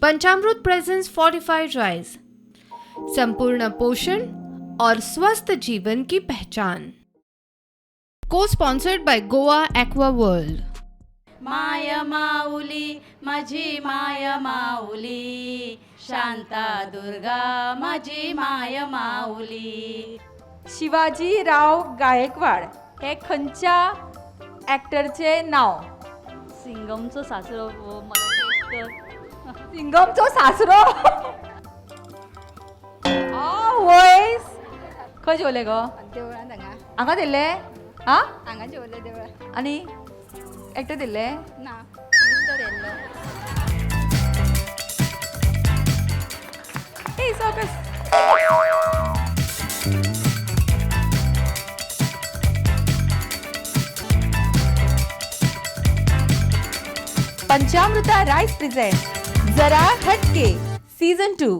पंचामृत presents fortified rice, संपूर्ण पोषण और स्वस्थ जीवन की पहचान। को sponsored by Goa aqua world. My माऊली, माझी माय माऊली, शांता दुर्गा माझी माय माऊली. शिवाजी राव गायकवाड हे खंयच्या ॲक्टरचें नांव? सिंगमचो सासरो हो मराठी actor. सिंगमचो सासरो? आवयस, खंय जेवले गो? देवळांत हांगा. हांगा दिल्ले आ? हांगा जेवले देवळांत. आनी एकटें दिल्ले? ना, मिस्टर येयल्लो. ए सॉकस. पंचामृता राईस प्रेझेंट जरा हटके सीझन 2.